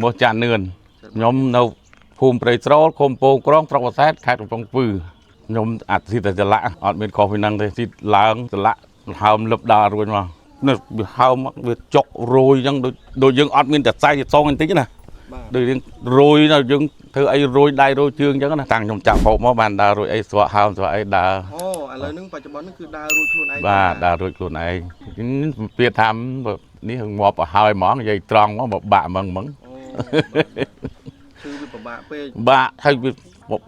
មកចាននឿនខ្ញុំនៅភូមិព្រៃស្រោលឃុំពោងក្រងស្រុកប្រាសាទខេត្តកំពង់ស្ពឺខ្ញុំអាស៊ីតចលៈអត់មានខុសពីហ្នឹងទេស៊ីតឡើងចលៈហើមលឹបដើររួចមកនេះវាហើមមកវាចុករយអញ្ចឹងដូចដូចយើងអត់មានតែសៃសងបន្តិចណា បាទ ដូចយើងរយដល់យើងធ្វើអីរយដៃរយជើងអញ្ចឹងណាតាំងខ្ញុំចាក់ហូបមកបានដើររួចអីស្រក់ហើមស្រក់អីដើរ អូឥឡូវហ្នឹងបច្ចុប្បន្នហ្នឹងគឺដើររួចខ្លួនឯង បាទដើររួចខ្លួនឯងពាក្យថានេះងាប់ឲ្យហើយហ្មងនិយាយត្រង់ហ្មងបើបាក់ហ្មងហ្មង អូបាទគឺវាពិបាកពេក បាក់ហើយវា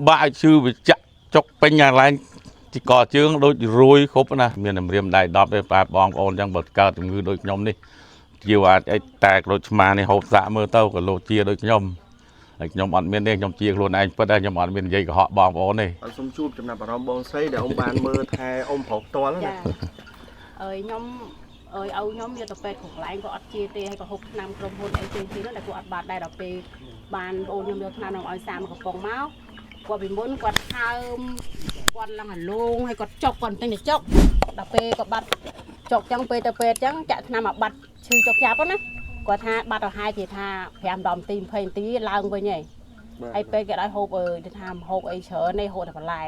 បាក់ឲ្យឈឺវាចាក់ចុកពេញអាឡែងទីកជើងដូចរួយគ្រប់ណាមានតែម្រាមដៃ10ទេបាទបងប្អូនអញ្ចឹងបើកើតជំងឺដូចខ្ញុំនេះជាអាចអីតែកដូចឆ្មានេះហូបសាក់មើលទៅក៏លោកជាដូចខ្ញុំហើយខ្ញុំអត់មានទេខ្ញុំជាខ្លួនឯងពិតហើយខ្ញុំអត់មាននិយាយកុហកបងប្អូនទេ អត់សូមជួបចំណាប់អារម្មណ៍បងស្រីដែលអ៊ំបានមើលថែអ៊ំប្រុសផ្ទាល់ណា ចាអើយខ្ញុំអើយឪខ្ញុំយកទៅពេទ្យគ្រប់កន្លែងក៏អត់ជាទេហើយក៏ហូបថ្នាំក្រុមហ៊ុនអីផ្សេងៗនោះតែគាត់អត់បានដែរដល់ពេលបានបងអូនខ្ញុំយកថ្នាំនោះឲ្យសាមកកំប៉ុងមកគាត់ពីមុនគាត់ហើមគាត់ឡើងអាលងហើយគាត់ចុកគាត់បន្តិចទៅចុកដល់ពេលគាត់បាត់ចុកចឹងពេលទៅពេទ្យចឹងចាក់ថ្នាំមកបាត់ឈឺចុកចាប់ណាគាត់ថាបាត់ទៅហើយជាថា5 10នាទី20នាទីឡើងវិញហើយ ហើយពេលគេឲ្យហូបអើយទៅថាហូបអីច្រើនទេហូបតែបន្លែ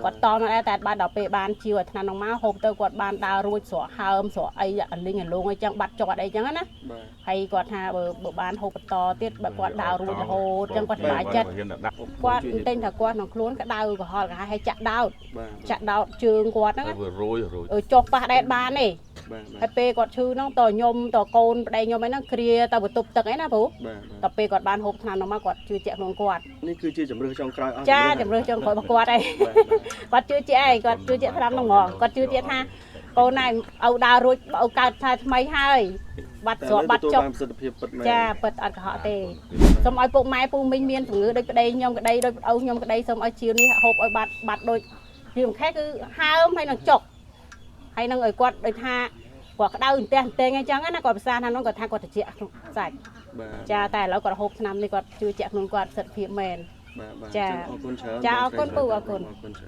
គាត់តមកដែរតែបានដល់ពេលបានជាវឲ្យថ្នាំនោះមកហូបទៅគាត់បានដើររួចស្រកហើមស្រកអីអាលីងអាលងអីចឹងបាត់ចត់អីចឹងណា បាទ ហើយគាត់ថាបើបើបានហូបបន្តទៀតបើគាត់ដើររួចរហូតចឹងគាត់សប្បាយចិត្តគាត់ទិញថាគាត់ក្នុងខ្លួនក្តៅក្រហល់ក្រហាយហើយចាក់ដោត បាទ ចាក់ដោតជើងគាត់ហ្នឹងណា វារយរយ អឺចុះប៉ះដែតបានទេ បាទ ហើយពេលគាត់ឈឺហ្នឹងតខ្ញុំតកូនប្តីខ្ញុំអីហ្នឹងគ្រាទៅបន្ទប់ទឹកអីណាព្រោះ បាទ ដល់ពេលគាត់បានហូបថ្នាំនោះមកគាត់ជឿជាក់ខ្លួនគាត់ នេះគឺជាជំរឿសចុងក្រោយអស់ ចាជំរឿសចុងក្រោយរបស់គាត់ឯងគាត់ជឿជាក់ឯងគាត់ជឿជាក់ថ្នាំហ្នឹងហ្មងគាត់ជឿជាក់ថាកូនឯងឪដើររួចឪកើតថាថ្មីហើយបាត់ តែ ស្រកបាត់ចុក បានប្រសិទ្ធភាពពិតមែន ចាពិតអត់កុហកទេសូមឲ្យពុកម៉ែពូមីងមានជំងឺដូចប្តីខ្ញុំក្តីដូចឪខ្ញុំក្តីសូមឲ្យជាវនេះហូបឲ្យបាត់បាត់ដូចជាវខែគឺហើមហើយនឹងចុកហើយនឹងឲ្យគាត់ដូចថាគាត់ក្តៅអន្ទះអន្ទែងអីចឹងណាគាត់ប្រសាថានោះគាត់ថាគាត់ត្រជាក់ក្នុងសាច់ បាទ ចាតែឥឡូវគាត់ហូបថ្នាំនេះគាត់ជឿជាក់ខ្លួនគាត់សិទ្ធិភាពមែន បាទបាទ ចា អរគុណច្រើន ចាអរគុណពូអរគុណ អរគុណច្រើន